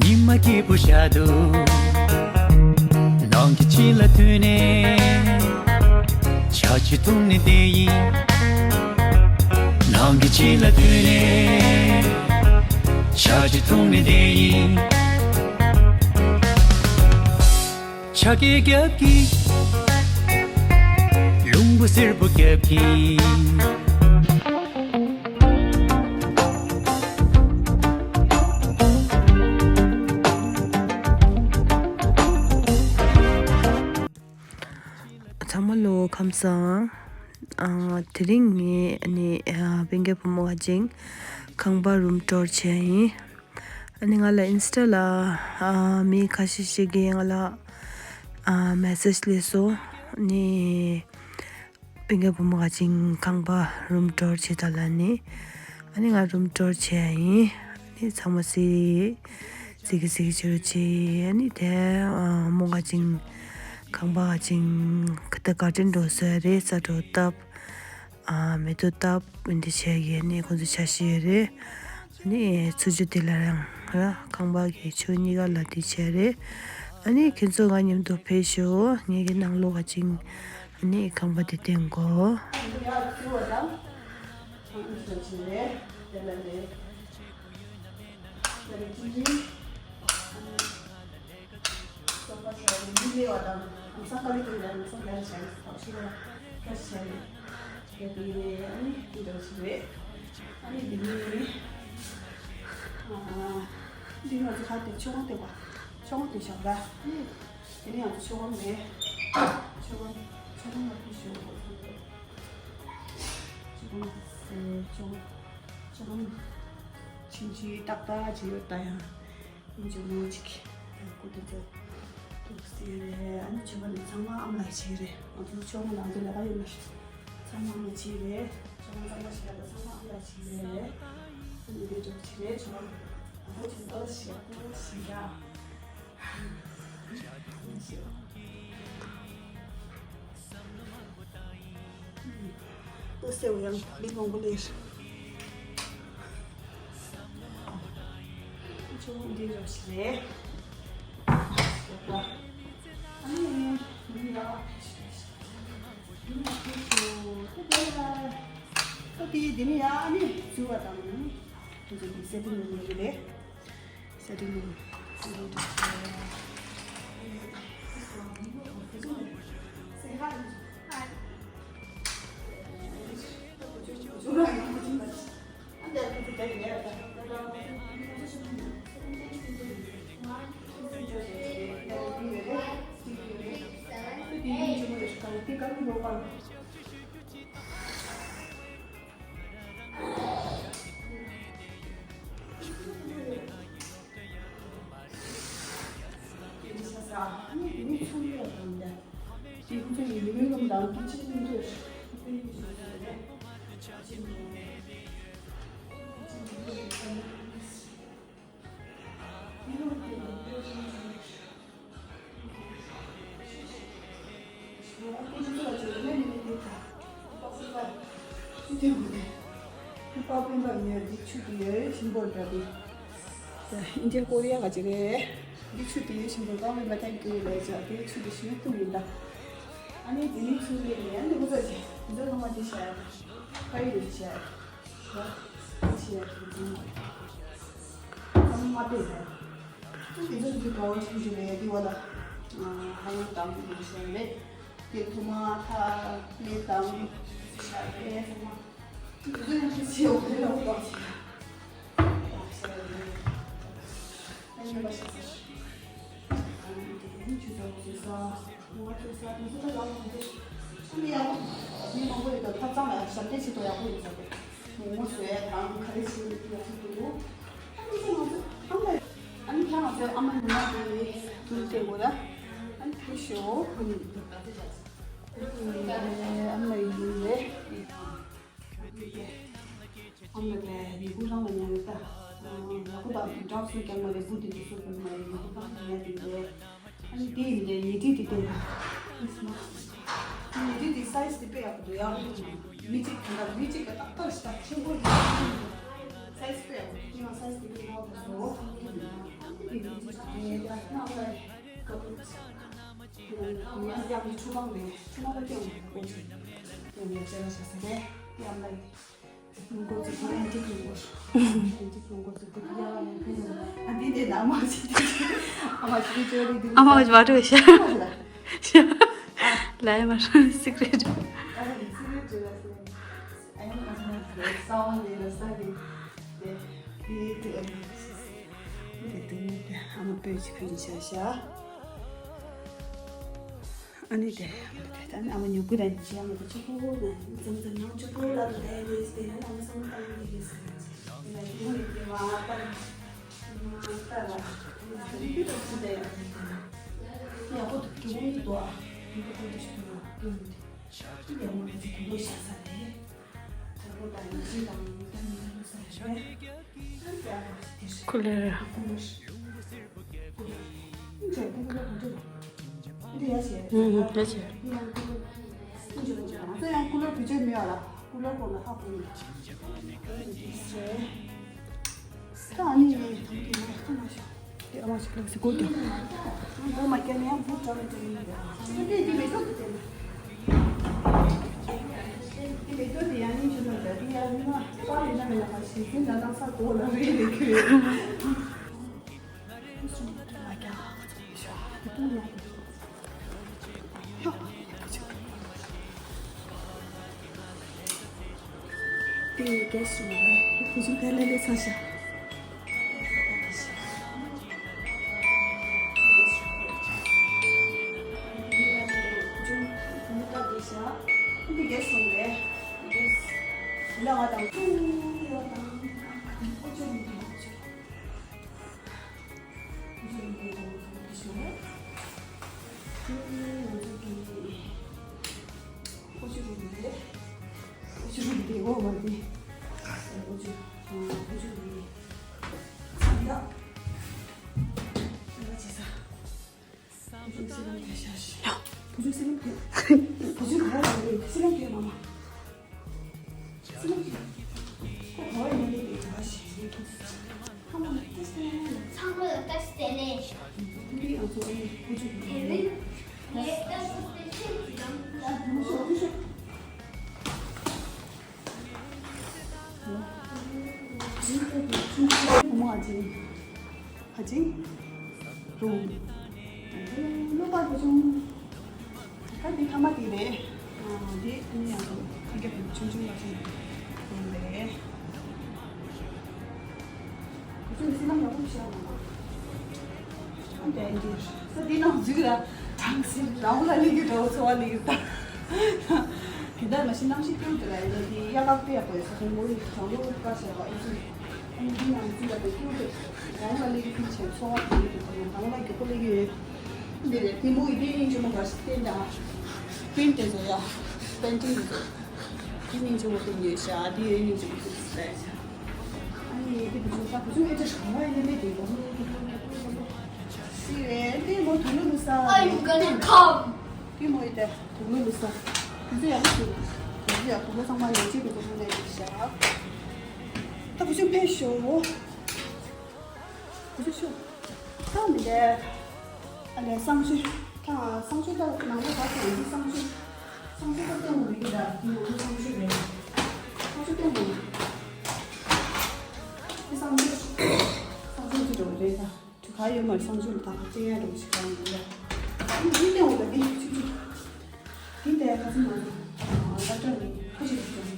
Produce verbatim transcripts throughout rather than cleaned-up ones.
ཉི་མ་སྐྱིད་པོ་ཤར་འདུག་ནང་གི་ཕྱི་ལ་ཐོན་ནས། ཆར་ཆུ་འཐུང་ནས་བསྡད་ཡིན། ནང་གི་ཕྱི་ལ་ཐོན་ནས། ཆར་ཆུ་འཐུང་ནས་བསྡད་ཡིན། ཆ་གས་རྒྱབ་ཀྱིས། ལུང་པ་སེར་པོ་རྒྱབ་ཀྱིས། ཚང་མ་ལོ་ཁམས་བཟང་། ཨ། དེ་རིང་ངས་ཨ་ནི་ཨ། སྤུན་ཀྱག་བུ་མོ་ག་ཅིང་ཁང་པ་རུམ་ཊུར་བྱས་ཡིན། ཨ་ནི་ང་ལ་ཨིན་སི་ཊ་ལ་ཨ། མི་ཁ་ཤས་ཤིག་གིས་ང་ལ་ཨ། མེ་སེཇ་སླེབས་སོང་། ཨ་ནི། སྤུན་ཀྱག་བུ་མོ་ག་ཅིང་ཁང་པ་རུམ་ཊུར་བྱེད་དང་ལབ་ནས། ཨ་ནི་ང་རུམ་ཊུར་བྱས་ཡིན། ཨ་ནི་ཚང་མ་གཟིགས། གཟིགས་ཀྱི་གཟིགས་ཀྱི་བྱེད་རོགས་བྱེད། ཨ་ནི་དེ་ཨ། མོ་ག་ཅིང་ཁང་པ་ག་ཅིང་ད་གར་ཌེན་འགྲོ་སོང་རེད། ས་འགྲོ་སྟབས། ཨ། མེ་ཏོག་སྟབས་འདི་བྱས་ཡིན། ཨ་ནི་ཁོང་ཚོ་ཆ་ཤས་ཡོད་རེད། ཨ་ནི་ཚུར་ཕྱོགས་དེ་ལ་རང་ར་ཁང་པ་གི་ཕྱོགས་གཉིས་ཀ་ལ་དེ་བྱས་རེད། ཨ་ནི་ཁྱེད་ཚོ་ང་མཉམ་དུ་ཕེབས་ཤོག་ངེད་ཀྱི་ནང་ལོགས་ག་ཅིང་ཨ་ནི་ཁང་པ་དེ་བསྟན་གོ། སོ་ཕ་བྱས་ནས་མི་ལས་བ་དང་ལམ་སང་ཀ་ལི་ཀ་ལི་ལ་ལམ་སང་ལས་བྱས་ནས་ཐོག་ཤི་ལ་ཁ་ཤས་ནས་ཡོད་པའི་ཨ་ནི་འདི་འདྲ་ཞིག་རེད། ཨ་ནི་འདི་ནི་ཨ་འདི་ང་ཚོ་ཁ་དེ་ཆོ་ག་དེ་བ་ཆོ་ག་དེ་བཞག་པ། དེ་ནི་ང་ཚོ་ཆོ་ག་མེད། ཆོ་ག་ཆོ་ག་ང་ཕུལ་ཞུ་ཆོ་ག་ཆོ་ག་ཆོ་ག་ཆིན་ཆི་ཏག་ཏག་ཅིག་ཡོད་ད་ཡང་། ཨིན་ཇོ་མོ་ཅིག་ཡག་པོ་དེ་ཚོ་འདུག་སེ་རེད། ཨ་ནི་ཆོ་ག་ནི་ཚང་མ་ཨ་མ་ལགས་བྱས་རེད། ང་ཚོ་ཆོ་ག་ནང་དུ་ལས་ཀ་ཡོད་མ་རེད། ཚང་མ་ཨ་མ་བྱས་རེད། ཆོ་ག་ཚང་མ་བྱས་རེད། ཚང་མ་ཨ་མ་ལགས་བྱས་རེད། ཨ་ནི་དེ་འདྲ་བྱས་རེད། ཆོ་ག་ཨ་ནི་ཆོ་ག་ཞེ་པོ་ཞེ་དྲག་ཏོ་སེའུ་ཡང་མི་མང་པོ་ལས། ཅུང་འདི་རོ་ཞིག་རེད། ཨ་ནི་འདི་ཡ། འདི་ཡ་ཁྱེད་ཚོ་ཏོ་དེ་ལ། ཏོ་དེ་འདི་ནི་ཡ་ཨ་ནི་བཙུགས་པ་དང་ནི། ཁྱེད་ཚོ་འདི་སེ་ཏི་ནི་ནི་རེད། Setting room. Say hi. Hi. ཨིན་ཇི་ཀོ་རི་ཡ་ག་ཅི་རེད། འདི་ཆུ་དེ་ཡོད་ཞིང་པོ་དགའ་བའི་མ་ཐན་ཀྱི་ལས་བྱ་དེ་ཆུ་དེ་ཞིག་ཡོད་ཐུབ་ཡིན་ད། ཨ་ནི་དེ་ནི་ཆུ་ལས་ནས་ཨ་ནི་ཁོ་ཚོ་ཅི་འདི་ཚོ་ཚང་མ་དེ་བྱ་ཡ་ཁ་ཡི་དེ་བྱ་ཡ་ཁ་ཡི་བྱ་ཡ་དེ་ཚང་མ་དེ་རེད། དེ་ཚོ་འདི་ག་བ་ཆུང་ཆུང་རེད། འདི་བ་ལ་ཧ་ཡང་དང་འདི་བྱ་རེད། དེ་ཐོག་མ་ཐ་ལེ་དང་ཤ་རེད་ཐོག་མ། དེ་ཚོ་ཡང་ཤི་ཆེ་བ་རེད་ལ་བ་ཤ་རེད། ཨ་ནི་བ་ཤ་ས་ཨ་ནི་དེ་ནི་ཆུ་ཚོད་ཚོད་ས། ཨ་མ་ལགས་ལས་འགུལ་རང་ལ་ཉར་ཡོད་ད། ཡག་པོ་དང་འདྲ་སུ་ཀྱང་མ་རེད། འགུལ་དེ་འདྲ་སུ་ཀྱང་མ་རེད། ཡག་པོ་དང་ཉར་དེ་རེད། ཨ་ནི་དེ་ཡིན་ནའི་ཉལ་ཁྲི་དེ་བསྟན་པ། ཉལ་ཁྲི་དེ་སའི་ཛི་དེ་དཔེ་ཡག་པོ་འདུག་ཡ། མི་གཅིག་དེ་འདྲ་མི་གཅིག་ག་ཏག་ཏག་ཞིག་ད་ཆེན་པོ་རེད། སའི་ཛི་དཔེ་ཡག་པོ་འདུག་ཡང་སའི་ཛི་དེ་དཔེ་ཡག་པོ་འདུག་ཨ་ནི་དེ་ ཨ་མ་གི་བ་འགྲོ་ཤ། ལ་ཡ་མ་སི་ཀྲེཊ། ཨ་མ་པོས་ཅིག་ཕུལ་ནས་བཞག་ཤག་ཨ་ནི་དེ། ཨ་ནི་ཨ་མ་ཉོ་གི་ར་ཅི་ཡང་མི་འདུག་ཅི་ཕོ་བོ་ན་འཛམ་འཛམ་ནང་ཅི་ཕོ་བོ་ལ་དུ་དེ་ཡོད་དེ་ན་ཨ་མ་སང་ཏང་གི་ཡོད་ཟེར་ན་ཡིན་ན་ཡིན་ནི་དེ་མ་ཏང་མ་ཏང་ར་ཡིན་ན་དེ་དུས་དུ་ཅི་དེ་ཡག་པོ་འདུག་ཡག་པོ་འདུག་གི་འོང་གི་འདུག་ཨ་ཡིན་པ་ཁོ་དུ་ཞིག་འདུག་ན་ཡིན་ནི་དེ་ཡག་པོ་འདུག་གི་འདུག་ཤ་ས་རེད། ཁུ་ལེར། ཨུམ། ཡ་ཆེ། དེ་ཡི་རྒྱབ་སུ་ལ་ཁུ་ཆུང་ཕལ་ལེ་ལེ་ཚ་ཤག་འདི་རྒྱབ་སོང་རེད། འདི་ལ་བ་དང་ཀུ་ཡོ་དང་ཀུ་ཅོ་མི་དང་། ཚང་མ་ལ་བཀྲ་ཤིས་བདེ་ལེགས། ཕ་ཅིང་རུང་། གློ་བ་ཕ་ཆུང་། ད་འདི་ཐ་མ་དེ་རེད། འདི་ནི་ཡང་ཐུག་རྒྱབ་ཆུང་ཆུང་ལ་ཞིག་རེད། ཁོ་ཚོས་སི་ལམ་ཡག་པོ་བྱས་མ་ཨ་འདྲ་འདི་ས་འདི་ནང་འཛུལ་ལ་གྲང་སེ་རང་ལ་ལེགས་ཀྱི་འགྲོ་འཚོ་བ་ལེགས་ད། དེ་ལྟར་མ་གཞི་གནམ་གཤིས་སྐྱོ་དེ་ལ་ཡིན་ན་དེ་གཡའ་ཁག་དཔེ་ཡག་པོ་ཡོད་ས་ཁོང་མོ་རིགས་གྲང་རླུང་དཀར་བྱས་པ་ཨེ་ཚུལ། ཨ་ནི་འདི་ནང་འཛུལ་ལ་དེ་སྐྱོ་དེ་རང་ལ་ལེགས་ཀྱི་ཕུལ་བྱས་འཚོ་བ་དེ་ལེགས་ཀྱི་འགྲོ་རང་ལ་མགྱོགས་པོ་ལེགས་ཀྱི་ཡོད། འདི་རེད་དེ་མོ་ཡི་དེ་ཡིན་ཅུ་མོ་ག་ཞིག་བསྟན་ད། པིན་དེ་ཚོ་ཡ། པེན་ཊིང་དེ་ཚོ། དེ་སྙིང་རྗེ་མོ་དེ་ཉོས་ཤག་དེ་ཡང་སྙིང་རྗེ་མོ་དེ་ཚོ་ལས་ཤག་ཨ་ནི་དེ་བུ་ཆུང་ས་བུ་ཆུང་ཨེ་ཅི་ཧྲང་བ་ཡིན་ནི་དེ་གོ། སི་རེད་དེ་མོ་དུ་ལུ་ལུ་ས། Are you gonna come? དེ་མོ་ཡི་དེ་དུ་ལུ་ལུ་ས། དེ་ཚོ་ཡག་པོ་ཞིག་དེ་ཚོ་ཡག་པོ་ཚང་མ་ཡོད་ཅིག་དེ་ཚོ་ལས་ཤག་ད་བུ་ཆུང་ཕེབས་ཤོག་ཁུ་ཆུ་ཆུ། ཐང་མི་འདས། ཨ་ལས་གསང་སྤྱོད། ཐང་གསང་སྤྱོད་ད་ནང་ལོ་ག་ཚོད་ཡིན་གསང་སྤྱོད། གསང་སྤྱོད་ད་སྟོན་དགོས་མི་འདུག་ད་འདི་ནང་ལོ་གསང་སྤྱོད་རེད། གསང་སྤྱོད་སྟོན་དགོས། འདི་གསང་སྤྱོད། གསང་སྤྱོད་ཅི་འགྲོ་རེད་ད། དུ་ག་ཡོད་མ་རེད་གསང་སྤྱོད་ད་ག་ཅི་ཡང་འགྲོ་ཞིག་གང་ཡོད་ལ། འདི་འདི་སྟོན་དགོས་ད་འདི་ཆུ་ཆུ། འདི་འདས་ག་ཚོད་མ་རེད། ཨ་ལ་སྟོན་ནི་ཁ་ཤས་ཤིག་སྟོན།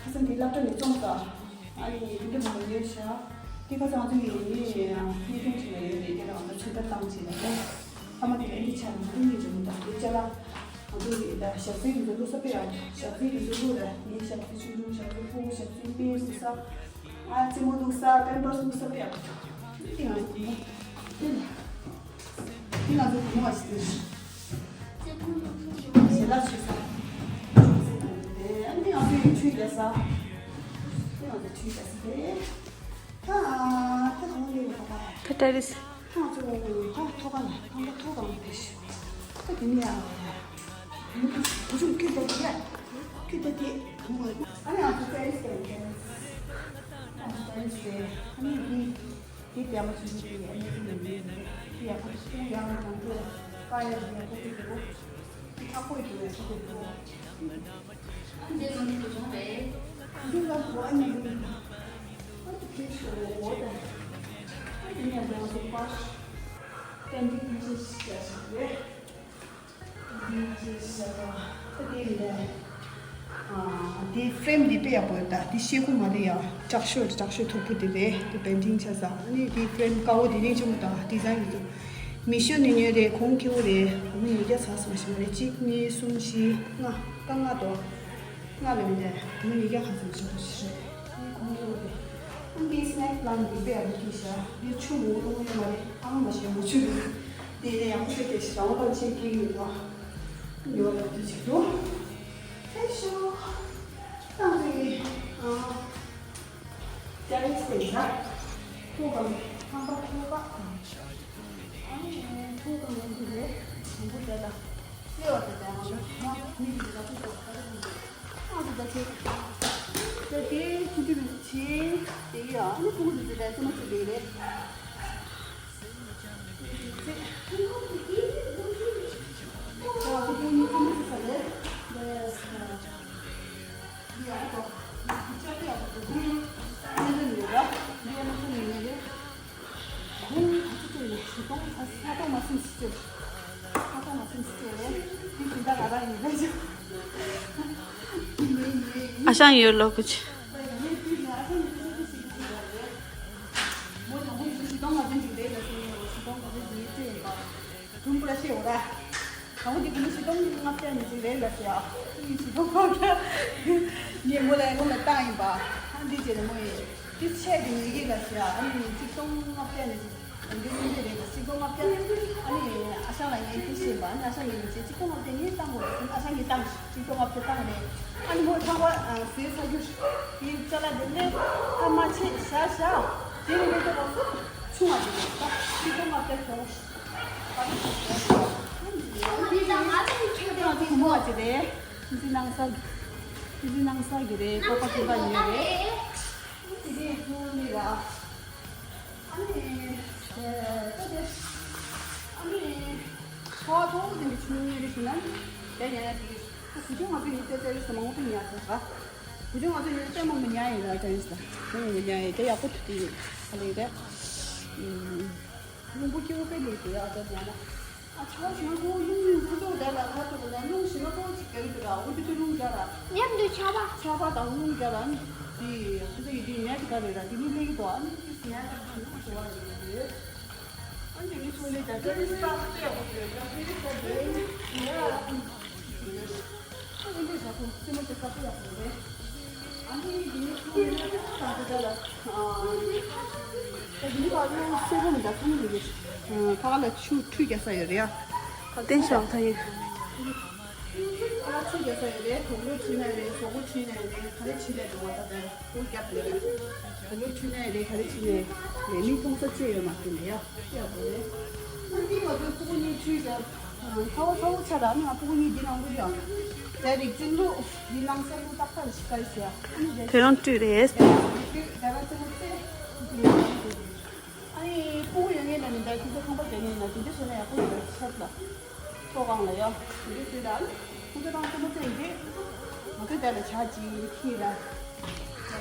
ཁ་སང་འདི་སློབ་གྲྭ་ནས་བཙོང་ས། ཨ་ནི་འདི་འདྲ་མང་པོ་ཡོད་ཤག་འདི་ཁ་སང་ང་ཚོ་གི་ཡིན་ནི་གནས་ཐུང་ཅིག་ལ་ཡོད་རེད། དེ་ལ་ང་ཚོ་ཚོད་ལྟ་བཏང་བྱས་ལ་ཨོ། ཐ་མ་དེ་ལ་འདི་ཆ་ང་ཚོ་གཉིས་ཀྱི་མི་འདུག་འདི་ཅ་ལག་ང་ཚོ་གི་ད་ཞབས་རྩེ་གི་ཚོ་བླུགས་ས་དཔེ་ཡག་ཞབས་རྩེ་གི་ཚོ་བླུགས་ར་ངའི་ཞབས་རྩེ་ཆུང་ཆུང་ཞབས་རྩེ་ཕྲུ་གུ་ཞབས་རྩེ་དམར་བླུགས་ས། ཨ་རྩེད་མོ་བླུགས་ས་པེམ་པར་སི་བླུགས་ས་དཔེ་ཡག་འདི་ང་ཚོ་གི་འདི་ལ། འདི་ང་ཚོ་བུ་མོ་བ་ཞིག་རེད། ཞལ་ལག་མཆོད་ས། ཨ་ནི་ང་ཚོ་ཡི་ཆུ་རྒྱག་ས། ཨ་ནི་ང་ཚོ་ཆུ་རྒྱག་ས་རེད། ད་ད་གང་ལས་ཡོད་པ། ད་ཏེ་རེ་སི། ད་ང་ཚོ་ད་ཐོག་ཁ་ལ་ད་ད་ཐོག་ཁ་ལ་ཕེབས་ཤིག་ད་དེ་ནས་ཡང་བུ་ཆུང་ཁྱོད་ད་དེ་ཡ། ཁྱོད་ད་དེ་གང་ལ། ཨ་ནི་ང་ཚོ་ཏེ་རེ་སི་ཏེ་རེ་སི། ང་ཚོ་ཏེ་རེ་སི་ཏེ། ཨ་ནི་དེ། དེ་ལྟད་མོ་ཆུང་ཆུང་དེ་ཡང་མི་ཚེ་ནང་མི་ཡོད་རེད། དེ་ ཡག་པོ་ཞིག་ཡག་པོ་འདུག་ཀ་ཡག་ཡག་པོ་འདུག་ཁག་པོ་འདུག་ཡག་པོ་འདུག་འདི་ལ་འགྲོ་ཨ་ནི་འདི་ཨ་འདི་ཁྱེད་ཤོག་འོ་ད་ཨ་འདི་ནས་རང་སོ་པ་ཏན་ཏིག་ཁ་ཤས་ཤིག་བྱ་ཞིག་རེད། དེ་ཧྥ་རེམ་འདི་དཔེ་ཡག་པོ་ཡོད་ད། དེ་ཤེལ་སྒོ་མ་རེད་ཡ། དྲག་ཤོས་དྲག་ཤོས་མཐུག་པོ་དེ་རེད། དེ་པེན་ཊིང་བྱས་ཙང་ཨ་ནི་དེ་ཧྥ་རེམ་དཀར་པོ་དེ་རིང་ཆེན་པོ་དང་ཌི་ཟའིན་གྱི་ཚོ་མི་ཤོ་ནི་ཉོས་རེད། གོང་ཁེ་པོ་རེད། གོང་ཉིས་བརྒྱ་ཚར་སོང་ཞིག་མ་རེད། གཅིག་གཉིས་གསུམ་བཞི་ལྔ་ཀ་ལྔ་དོ། ལྔ་ལ་མི་འདྲ་གོང་ཉིས་བརྒྱ་ག་ཚོད་ཞིག་ཞིག་རེད། ཨ་ནི་གོང་ཁེ་པོ་རེད། ཨ་ནི་དེ་སི་ནེག་པི་ལན་དེ་དཔེ་ཡག་པོ་སྐྱེས་ཤག་དེ་ཆུ་མང་པོ་བླུགས་ཡོད་མ་རེད། ཨ་མ་མ་ཤེས་མ་ཆུ་དེ་དེ་ནས་ཡག་པོ་དཔེ་སྐྱེས་ཤག་རང་དང་ཆེ་སྐྱེས་ཡོད་དོ། ཡོད་ལ་དུས་ཚོད་འདུག་ཨེ་ཤོ། ཏང་ཏི། ཨ། ཏེ་རེ་སི་དེ་ཡིན་ན། ཁོ་གང་ཁང་པ་ཁོ་པ། ཨ་ནི་ཁོ་གང་ཡིན་དུས་རེད། དང་པོ་དེ་ལ། ལྟེ་བ་དེ་དང་ང་མི་གི་ལ་ཁོ་ཚོ་ག་རེ་གོན་དགོས། ཨ་ཙི་ད་ཁྱེད། ད་དེ་ཁྱེད་ཀྱི་མི་ཚེ་དེ་ཡ་ཨ་ནི་ཕྲུ་གུ་དེ་ཚོ་ད་ཙི་མ་ཚོ་དེ་རེད། ཨ་ཞང་ཡོད་ལོ་ཀུ་ཅི། ཁྲུང་པུ་ར་ཤེ་འོ་ར། གང་འདི་ཀུན་ཤི་ཏོང་ལྔ་བརྒྱ་ནས་ཅིག་རེད་ལ་ཟེར་ཡ། ཀུན་ཤི་ཏོང་ལྔ་བརྒྱ། ངས་མོ་ལ་ངོ་ལ་བཏང་ཡིན་པ། ཨ་འདི་བྱས་ནས་མོ་ཡིན། འདི་ཆད་དེ་ཉེ་གི་ལ་ཟེར་ཡ། ཨ་ནི་ཅིག་ཏོང་ལྔ་བརྒྱ་ནས་ཅིག་འདི་ཀུན་ཤི་རེད་ལ་ཅིག་ཏོང་ལྔ་བརྒྱ། ཨ་ནི་ཨ་ཞང་ལ་ངས་འདི་བཤད་པ། ཨ་ནི་ཨ་ཞང་ངས་འདི་བྱས་ཅིག་ཏོང་ལྔ་བརྒྱ་ངས་བཏང་དགོས་རེད། ཨ་ཞང་ངས་བཏང་ཅིག་ཏོང་ལྔ་བརྒྱ་བཏང་རེད། ཨ་ནི་མོ་ཚང་མ་ཟས་ཚར་རྒྱུ་དེའི་ཅ་ལག་དེ་ལས་ཨ་མ་ཆེ་བཞག་བཞག་དེ་ནས་མི་ཐོག་པ་སུ་ཆུང་བ་དེ་རེད། ད་ཅིག་ཏོང་ལྔ་བརྒྱ་གྱོང་། རླུང་བུ་སྐྱིད་པོ་དཔེ་ལེགས་འདུག་ཡ། ད་ཉལ་ན། ཨ་ཆ་བ་ཞིག་ན་ཁོ་རླུང་རླུང་ཐུག་ཐུག་དེ་ལ་ཁ་ཐུག་ལ་རླུང་ཞིག་ན་ཁོ་ཅིག་རྒྱག་གི་འདུག་ར། འོ་དེ་དུས་རླུང་རྒྱག་ར། མཉམ་དུ་ཆར་པ། ཆར་པ་དང་རླུང་རྒྱག་ར། ཨ་ནི་དེ་ཁོ་ཚོ་ཡི་དེ་ཉལ་གི་ད་རེད་ར། དེ་ནི་སླེབས་ཀྱི་འདུག་ཨ་ནི་ཁོ་ཚོ་ཉལ་གི་འདུག་ཞུ་བ་རེད། ཨ་ནི་དེ་ནི་ཚོ་ལས་ཀྱང་ཏེ་རི་སི་ཏ་ཏེ་ཡག་པོ་རེད། ཏེ་རི་སི་ཏ་རེད། ཨ་ནི་འདི་ཞག་པོ་སེ་མོ་དེ་ས་ཁོ་ཡག་པོ་རེད། ཨ་ནི་འདི་ནི་ཁོ་ཡིན་ན་ད་འདི་ད་ལ། ཨ་འདི་ནི་བ་ལོ་སེ་མོ་མི་འདྲ་ཁོ་མི་རེད། ཕ་ག་ལ་ཆུ་ཁྲུས་རྒྱག་ས་ཡོད་རེད་ཡ། ད་བསྟན་བཞག་ད་ཡིན། ཨ་ཆུ་རྒྱག་ས་ཡོད་རེད། དུག་ལོག་ཁྲུས་ན་རེད། གཟུགས་པོ་ཁྲུས་ན་རེད། ག་རེ་ཁྲུས་ན་རེད། བ་ད་ད་རེད། དུག་རྒྱག་རེད། དུག་ལོག་ཁྲུས་ན་རེད། ག་རེ་ཁྲུས་ན་རེད། མི་མཐོང་ས་ཅི་ཡོད་མ་རེད་ཡ། ཡག་པོ་རེད། ཨ་འདི་ང་ཚོའི་ཕྲུ་གུ་གཉིས་ཁྲུས་བྱས། ཚ་བོ་ཚ་བོ་ཆ་ལ་ཨ་ནི་ང་ཕྲུ་གུ་གཉིས་འདི་ནང་ལོགས་ཡོད། དེ་རིག་འཛིན་ལུགས་འདི་ནང་སེམས་ལུགས་ཏག་ཏག་ཞིག་ག་རེ་ཟེར་ཡ། ཨ་ནི་དེ་རང་བཀྲུས་རེད། དེ་རང་སེམས་ལུགས་ཚེ། ཨ་ནི་སྤུ་གུ་ཡོད་མཁན་ལ་མི་འདྲ། ཁྱེད་ཚོ་ཁང་པ་རྒྱག་མཁན་ལ་དེ་འདྲ་བྱས་ན་ཡག་པོ་ཡོད་པའི་ཆབ་ལ། ཐོག་ཁང་ལ་ཡ། དེ་འདྲ་བྱས་ད་ཨ་ནི་ཁོ་ཚོ་རང་རྩེད་མོ་རྩེ་ཡིན་དུས། ང་ཚོའི་དེ་ལ་བྱ་ཅིག་ཁྱེར་ར། ཨ་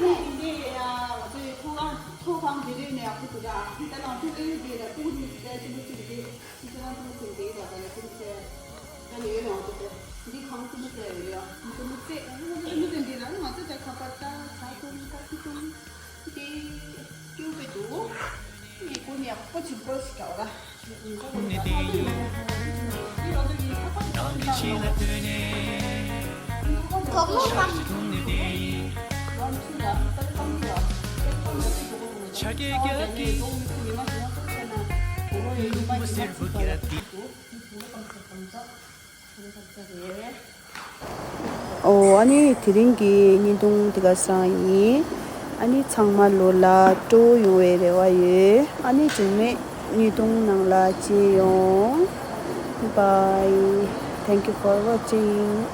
ནི་དེ་འདྲའི་ཡ་ང་ཚོའི་ཐོག་ཁང་ཐོག་ཁང་དེ་རིགས་ནས་ཡག་པོ་འདུག་ད་ཨ་ནི་ད་ནང་ཐོག་ཨེ་ཡོད་དེ་ལ་སྤུ་གུ་གཉིས་ཀྱི་རྩེད་མོ་རྩེ་དེ། ཁྱེད་ཚོ་རང་རྩེད་མོ་རྩེ་དེ་ལ་ད་ཡ་རྩེད་མོ་རྩེ། ད་ལས་ཡོད་ལ་ང་ཚོ་དེ་འདི་ཁང་རྩེད་མོ་རྩེ་ཡ་ཡོད་ཡ། རྩེད་མོ་རྩེ་རྩེད་མོ་རྩེ་འདི་ལ་ང་ཚོ་ད་ཁ་པར་ད་ཚ་ཐུང་ད་ཁུ་ཐུང་དེ་སྐྱོ་པོ་འདུག་ངས་ཀུན་ཡག་པོ་ཅིག་པོ་ཞིག་རྒྱག་ར། དོག་ལོ་བཏང་། ཆ་རྐྱེན་རྒྱག་གི། ཨོ་ཨ་ནི་དེ་རིང་གི་བརྙན་ཐུང་དེ་ག་ཙམ་ཡིན། ཨ་ནི་ཚང་མ་ལོ་ལ་སྤྲོ་བོ་ཡོང་བའི་རེ་བ་ཡོད། ཨ་ནི་རྗེས་མའི་བརྙན་ཐུང་ནང་ལ་མཇལ་ཡོང་། Bye. Thank you for watching.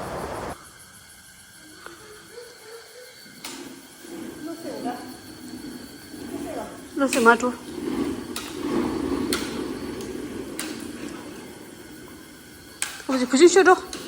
ལོ་སེ་མ་འགྲོ། ཁོ་བུ་ཆུང་ཤོད་འགྲོ།